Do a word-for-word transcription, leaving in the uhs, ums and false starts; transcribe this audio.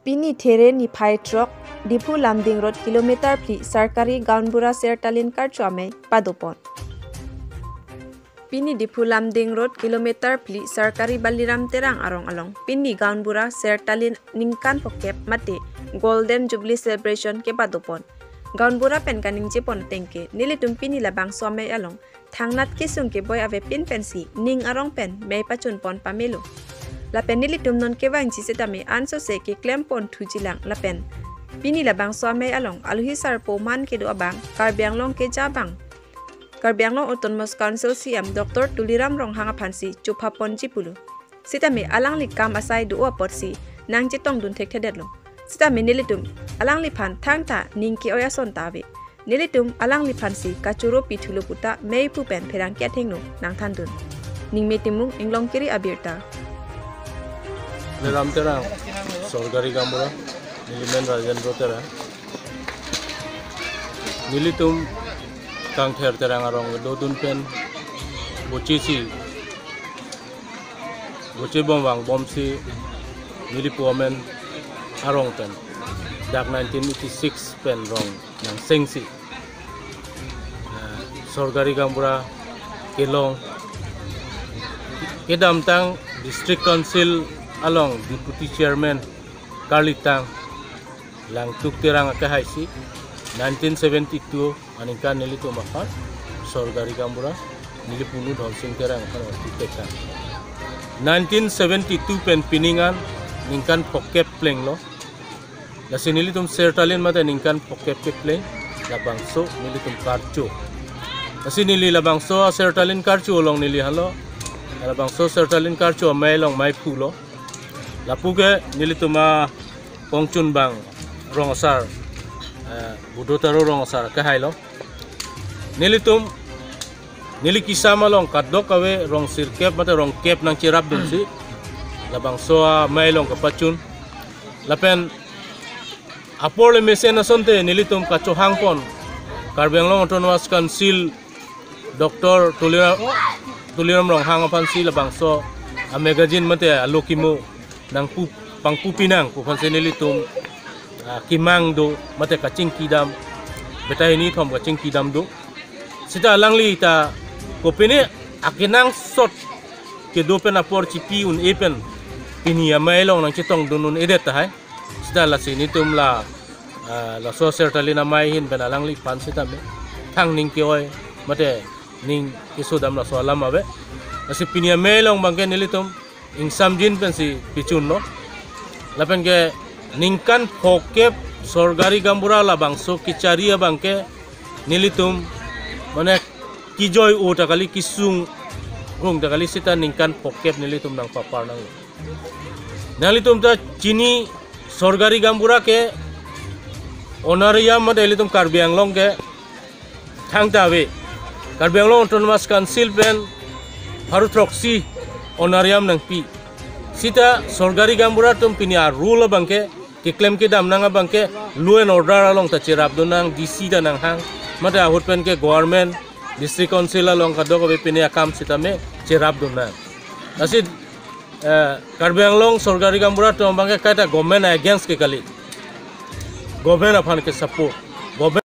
Pini There niphai throk, Diphu Lumding Road kilometer phli Sarkari Gaonbura Sertalin Karcho amei padopon. Pini Diphu Lumding Road kilometer phli Sarkari Baliram Terang arong along pini Gaonbura Sertalin ningkan phokep mate Golden Jubilee Celebration kepadopon. Gaonbura pen kaningjepon ateng ke nelitum pini labangso amei along thangnat kesung keboi avepin pensi ning arong pen mei pachunpon pamelo. Lapen nelitum non kevangji setame ansose keklempon thujilang lapen pini labangso amei along alohi sarpo man kedo abang Karbi Anglong keja abang Karbi Anglong Autonomous Council C M Doctor Tuliram Ronghang aphansi chophaponji pulo. Sitame alangli kam asai do apotsi nangchetongdun thekthedetlo. Sitame nelitum alangliphan thangta ning ke-oi ason ta ave. Nelitum alangliphansi kachoro pithulo puta mei pu pen pherangke athengno nangthandun. Ningme Timung, Inglongkiri abirta. Baliram Terang, Sarkari Gaonbura, nelimen Rajendra Terang. Nelitum Kangther Terang arong dodun pen bochisi, bochebom vangbomsi nelipu amen arong pen dak nineteen eighty-six pen rong nangchengsi, ah, Sarkari Gaonbura kelong, kedamtang District Council along Deputy Chairman karlitang Langtuk Terang akehaisi nineteen seventy-two aningkan nelitum aphan Sarkari Gaonbura nelipunu Dhonsing Terang aphan atitekang. Nineteen seventy-two pen pining an ningkan phokep plenglo. Lasi nelitum Sertalin mate ningkan phokep kepleng labangso nelitum Karcho. Lasi neli labangso Sertalin Karcho along neli henlo. Labangso Sertalin Karcho amei along mei pulo. Lapu ke nelitum apongchunbang rong asar, eh, Budo Taro rong asar kehailo. Nelitum, neli kesam along kadokave rong sirkep mate rong kep nangcherapdunsi labangso amei along kepachun. Lapen apor le mesen asonte nelitum kachohangpon Karbi Anglong Autonomous Council Doctor Tuliram, Tuliram Ronghang aphansi labangso amagazine mate alokimo nangpu, pangpupinang pu aphansi nelitum, ah, kemang do mate kachingkidam, beta hini thom kachingkidam do. Sita alangli ta kopine akenangsot kedo pen apor chipi un-e pen pini amei along nangchetongdun un-edet tahai. Sita lasi nelitum la, ah, laso Sertalin amei ahin pen alangliphan sitame thang ning ke-oi mate ning kesodam laso alam ave. Lasi pini amei along abangke nelitum ingsamjin pensi pichunlo. Lapen ke ningkan phokep Sarkari Gaonbura labangso kechari abangke nelitum mane kejoi-o ta kali, kesung rung ta kali, sita ningkan phokep nelitum nangpapar nanglo. Nanglitum ta chini Sarkari Gaonbura ke honorarium mate ilitum Karbi Anglong ke thangta ave. Karbi Anglong Autonomous Council pen pharo throksi honorarium nangpi. Sita Sarkari Gaonbura atum pini a-rule abangke, keklem kedam nang abangke, law and order along ta cherapdun nang, D C ta nanghang, mate ahut pen ke government, district council along kadokave pini akam sitame cherapdun nang. Lasi, eh, Karbi Anglong Sarkari Gaonbura atum abangke kaita government against ke kali. Government aphan ke support. Government